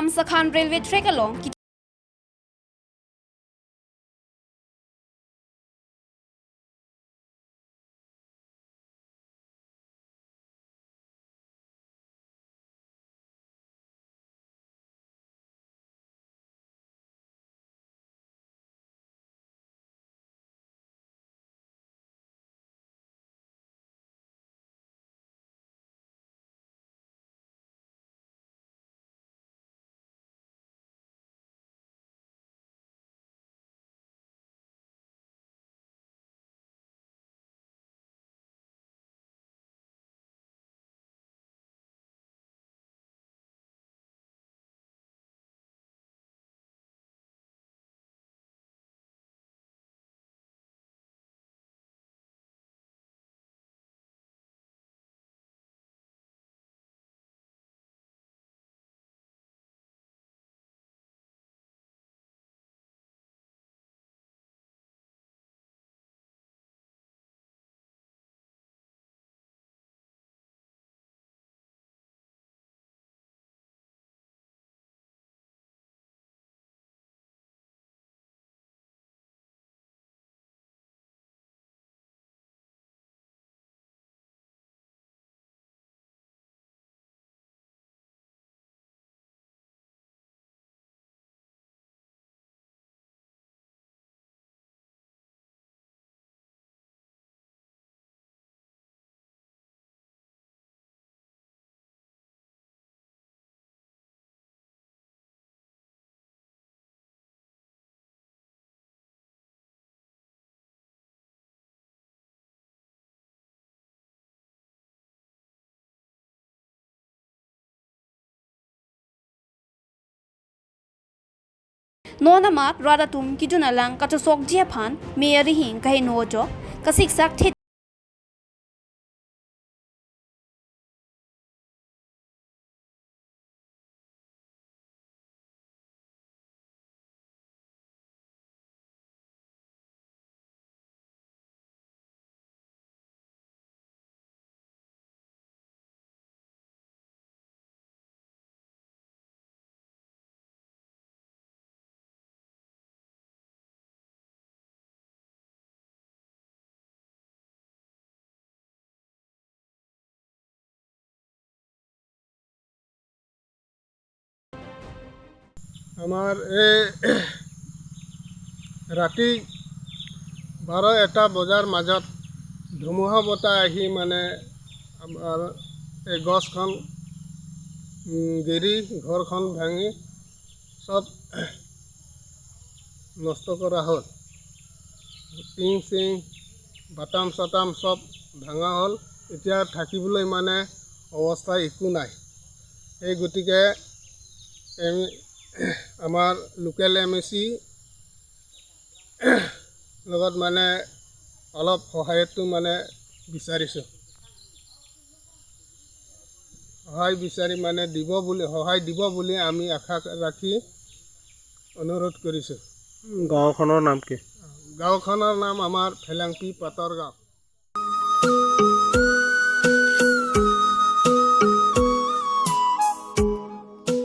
Lam Sakhan railway track along ki Nona mat radatum kijunalang kachosok jiaphan meyari hing kahe nojo kasiksak the আমাৰ এই ৰাতি 12-1 বজাৰ মাজত ধুমুহা বতাহ আহি মানে আমাৰ এই গছখন গেৰি ঘৰখন ভাঙি চব নষ্ট কৰা হ'ল। টিং চিং বাটাম চাটাম চব ভাঙা হ'ল। এতিয়া থাকিবলৈ মানে অৱস্থা একো নাই। সেই গতিকে আমাৰ লোকেল এম এ চি লগত মানে অলপ সহায়টো মানে বিচাৰিছোঁ। সহায় বিচাৰি মানে দিব বুলি, সহায় দিব বুলি আমি আশা ৰাখি অনুৰোধ কৰিছোঁ। গাঁওখনৰ নাম কি? গাঁওখনৰ নাম আমাৰ ফেলেংপি পাতৰ গাঁও।